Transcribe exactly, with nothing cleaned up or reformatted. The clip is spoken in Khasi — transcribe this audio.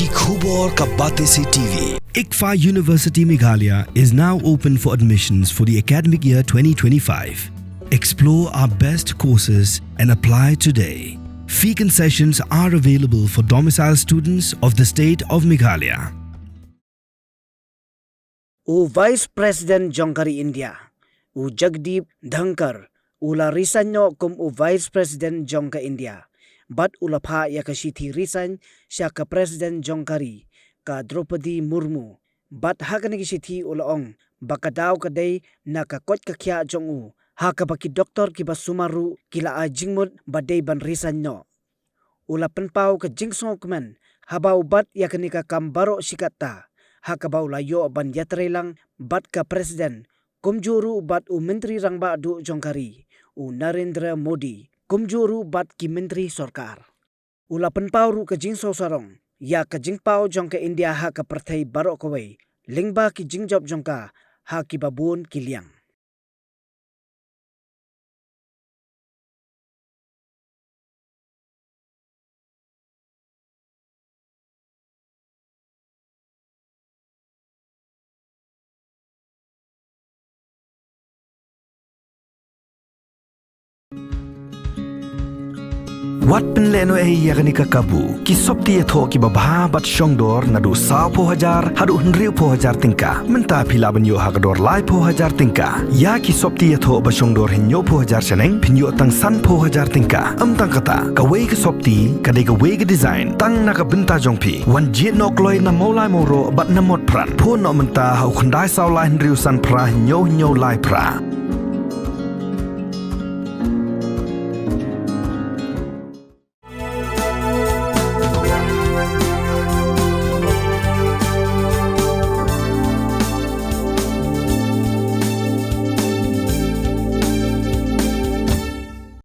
Ki khubor ka Batesi T V. ICFAI University Meghalaya is now open for admissions for the academic year twenty twenty-five. Explore our best courses and apply today. Fee concessions are available for domicile students of the state of Meghalaya. U Vice President jong ka ri India, u Jagdeep Dhankhar, u la resign noh kum u Vice President jong ka India. Bad u la phah ïa ka shithi resign sha ka President jong ka ri, ka Droupadi Murmu. Bad ha kane ka shithi u la ong ba ka daw ka dei na ka koit ka khiah jong u, ha kaba ki doktor kiba sumar ruh ki la ai jingmut ba dei ban resign noh. U la pynpaw ka jingsngewkmen haba u bat ïa kane ka kam baroh shi katta, ha kaba u la ïoh ban ïatreilang bad ka President, kumjuh ruh bad u Myntri Rangbah Duh jong ka ri, u Narendra Modi, kumjuh ruh bad ki Myntri Sorkar. U la pynpaw ruh ka jingsngewsarong ïa ka jingpaw jong ka India ha ka pyrthei baroh kawei, lyngba ki jingjop jong ka ha kiba bun ki liang. Wat pynlehnohei ïa kane ka kabu. Ki sopti ïathoh kiba bha bad shongdor naduh sawphew hajar haduh hynriewphew hajar tyngka. Mynta phi lah ban ïoh ha ka dor laiphew hajar tyngka. Ïa ki sopti ïathoh ba shongdor hynñiewphew hajar shaneng phin ïoh tang sanphew hajar tyngka. Ym tang kata, kawei ka sopti ka dei kawei ka design tang na ka bynta jong phi. Wan jied noh kloi na Mawlai Mawroh bad na Motphran. Phone noh mynta ha u khyndai saw lai hynriew san phra hynñiew hynñiew lai phra.